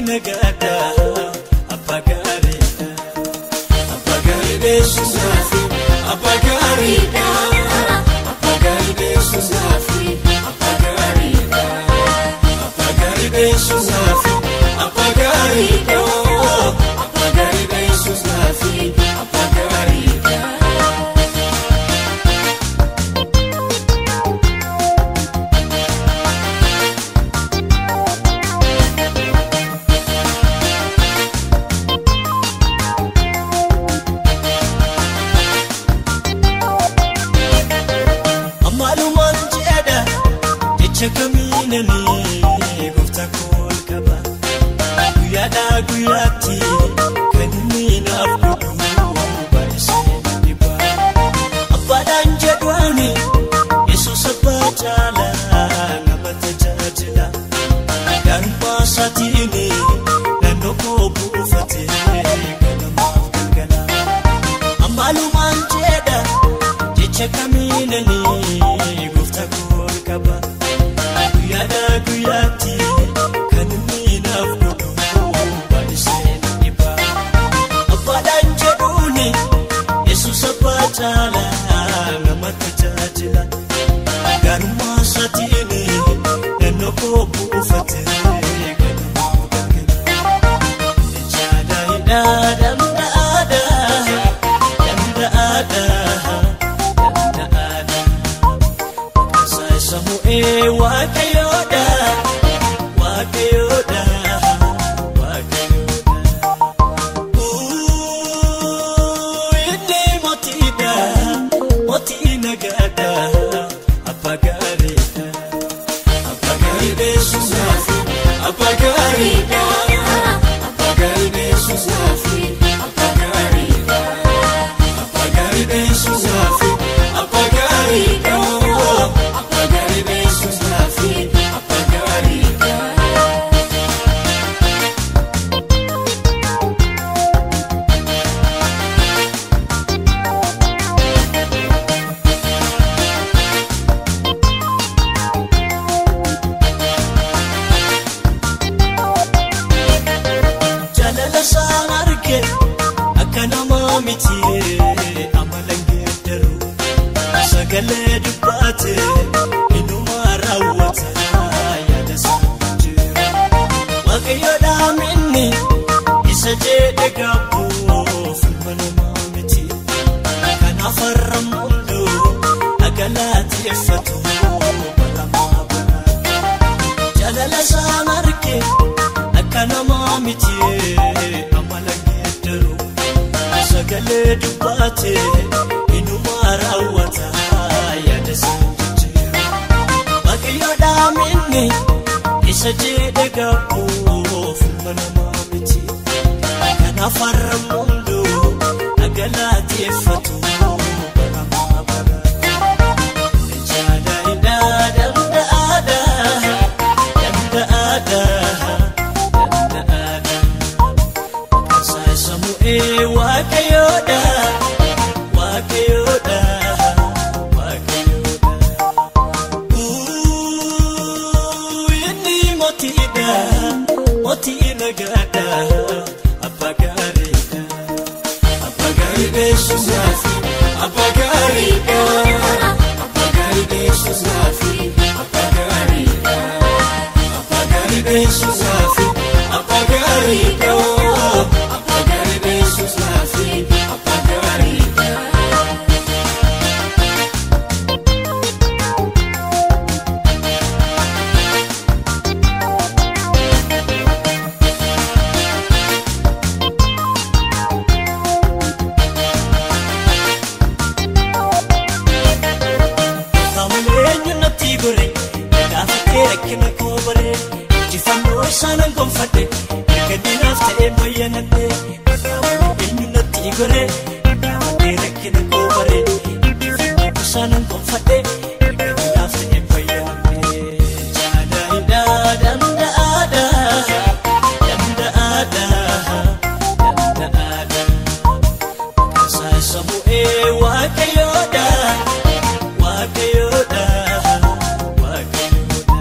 nagaadha abbaa gaariidha abbaa gaariidha Yesuus naafi abbaa gaariidha abbaa gaariidha Yesuus naafi abbaa gaariidha abbaa gaariidha Yesuus naafi abbaa gaariidha abbaa gaariidha Yesuus naafi abbaa gaariidha. Kamiinanii gooftaa koo qaba guyyaadhaa guyyaatti kan inni naaf godhu baay'isee dhiba abbaadhaan jedhuani Yesuus abbaa caalaa nama tajaajila gaarummaa isaatiin naannoo koo buufatee ganamaaf galgala ammaalumaan jedha jecha kamiinanii gooftaa koo qaba. Guyyaadhaa guyyaatti kan inni naaf godhu baay'isee dhiba abbaadhaan jedhuuni Yesuus abbaa caalaa nama tajaajila gaarummaa isaatiin naannoo koo buufatee ganamaaf galgala. Jaalaadhaa danda'aadhaa danda'aadhaa danda'aadhaa maqaan isaa mu'ee Waaqayyoodha Waaqayyoodha Waaqayyoodha inni mootiidha mootii nagaadha abbaa gaariidha abbaa gaariidha Yesuus naafi abbaa gaariidha abbaa gaariidha Yesuus naafi abbaa gaariidha abbaa gaariidha Yesuus naafi abbaa gaariidha. Abbaa gaariidha Yesuus naafi abbaa gaariidha. Jaalala isaan arge akka namaa miti amala geeddaru sagalee dubbaate inuma raawwata yaada isaan jiru. Waaqayyoodhaa minni isa jedhe gabboof ilma namaa miti kanaaf har'a hunduu agalateeffatu baramaa bara. Jaalala isaan arge akka namaa miti amala geeddaru sagalee dubbaate inuma raawwata yaada isaan jijjiiru. Waaqayyoodhaa minni isa jedhe gabboof ilma namaa miti kanaaf har'a hunduu agalateeffatu baramaa bara. Jaalaadhaa danda'aadhaa danda'aadhaa danda'aadhaa maqaan isaa mu'ee Waaqayyoodha Waaqayyoodha Waaqayyoodha inni mootiidha mootii nagaadha abbaa gaariidha abbaa gaariidha Yesuus naafi abbaa gaariidha abbaa gaariidha Yesuus naafi abbaa gaariidha abbaa gaariidha Yesuus naafi abbaa gaariidha abbaa gaariidha Yesuus naafi abbaa gaariidha. Rakkina koo baree injifannoo isaanan gonfadhe erga diinaaf ta'ee bayyanadhe eenyu natti goree gaafadhee rakkina koo baree injifannoo isaanan gonfadhe erga diinaaf ta'ee bayyanadhe. Jaalaadhaa danda'aadhaa danda'aadhaa danda'aadhaa maqaan isaa mu'ee Waaqayyoodha Waaqayyoodha Waaqayyoodha.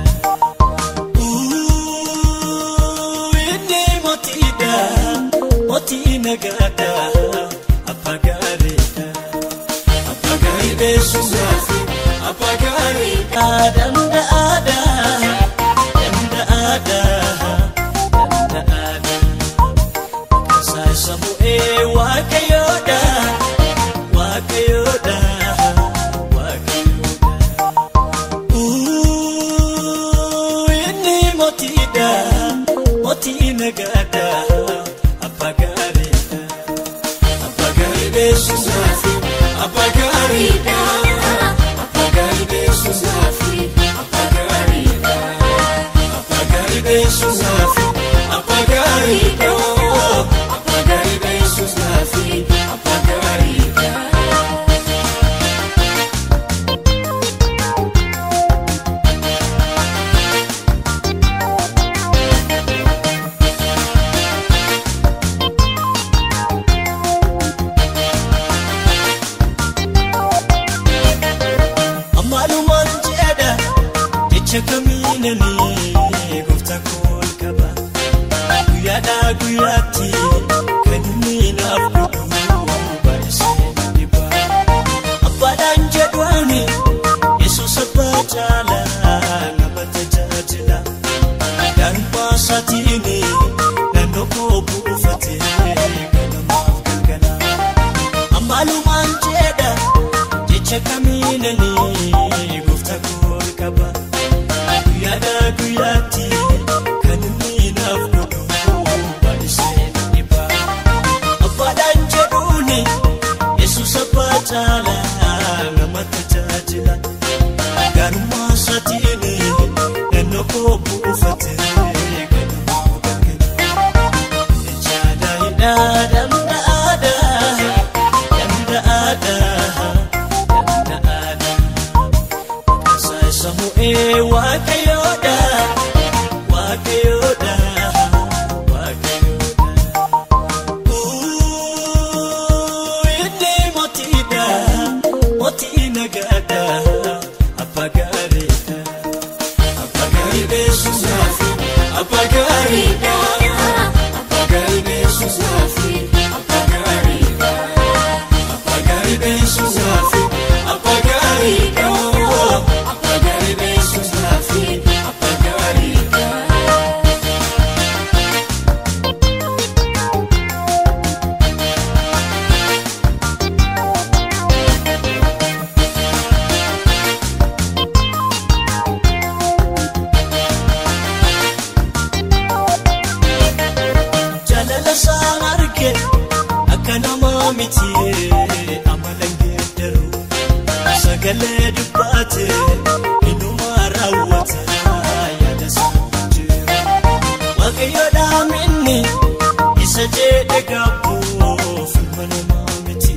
nagaadha abbaa gaariidha abbaa gaariidha Yesuus naafi abbaa gaariidha abbaa gaariidha Yesuus naafi abbaa gaariidha abbaa gaariidha Yesuus naafi abbaa gaariidha abbaa gaariidha Yesuus naafi abbaa gaariidha. Chakaminani gooftaa koo qaba guyyaadhaa guyyaatti kan inni naaf godhu baay'isee dhiba abbaadhaan jedhuuni Yesuus abbaa caalaa nama tajaajila gaarummaa isaatiin naannoo koo buufatee ganamaaf galgala ammaalumaan jedha jecha kamiinani gooftaa koo qaba. Guyyaadhaa guyyaatti kan inni naaf godhu baay'isee dhiba abbaadhaan jedhuuni Yesuus abbaa caalaa nama tajaajila gaarummaa isaatiin naannoo koo buufatee ganamaaf galgala. Jaalaadhaa danda'aadhaa danda'aadhaa danda'aadhaa maqaan isaa mu'ee Waaqayyoodha Waaqayyoodha Waaqayyoodha inni mootiidha mootii nagaadha abbaa gaariidha abbaa gaariidha Yesuus naafi abbaa gaariidha abbaa gaariidha Yesuus naafi abbaa gaariidha abbaa gaariidha Yesuus naafi abbaa gaariidha. Abbaa gaariidha Yesuus naafi abbaa gaariidha. Jaalala isaan arge akka namaa miti amala geeddaru sagalee dubbaate inuma raawwata yaada isaa jiru. Waaqayyoodha minni isa jedhe gaabbuuf ilma namaa miti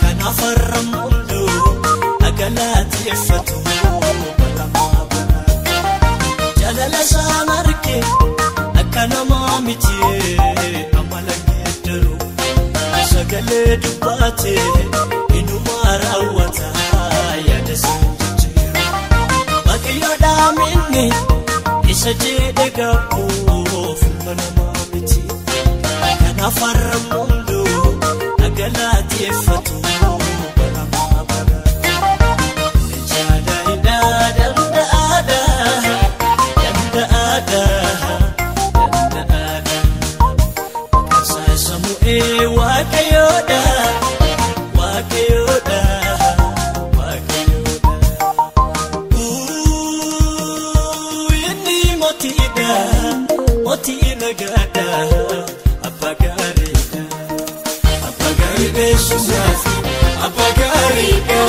kanaaf har'a mul'u agalateeffatu baramaa bara. Jaalala isaan arge akka namaa miti amala geeddaru sagalee dubbaate inuma raawwata yaada isaa jijjiiru. Waaqayyoodha minni isa jedhe gaabbuuf ilma namaa miti kanaaf har'a mul'u agalateeffatu baramaa bara. Jaalaadhaa danda'aadhaa danda'aadhaa danda'aadhaa maqaan isaa mu'ee Waaqayyoodha Waaqayyoodha Waaqayyoodha inni mootiidha mootii nagaadha abbaa gaariidha abbaa gaariidha Yesuus naafi abbaa gaariidha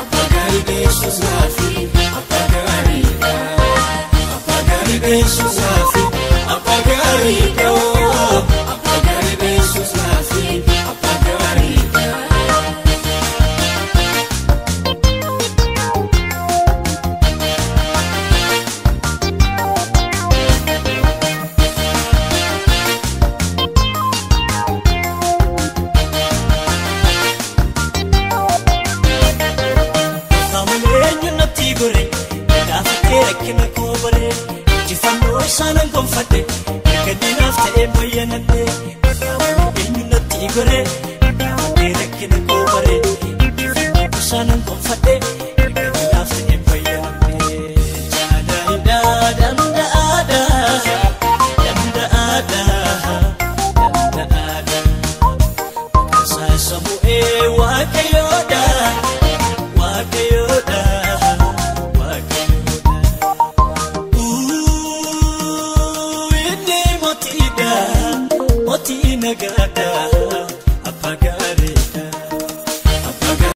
abbaa gaariidha Yesuus naafi abbaa gaariidha abbaa gaariidha Yesuus naafi abbaa gaariidha abbaa gaariidha Yesuus naafi abbaa gaariidha. Rakkina koo baree injifannoo isaanan gonfadhe erga diinaaf ta'ee bayyanadhe eenyu natti goree gaafatee rakkina koo baree injifannoo isaanan gonfadhe erga diinaaf ta'ee bayyanadhe. Jaalaadhaa danda'aadhaa danda'aadhaa danda'aadhaa maqaan isaa mu'ee Waaqayyoodha Waaqayyoodha Waaqayyoodha. nagaadha.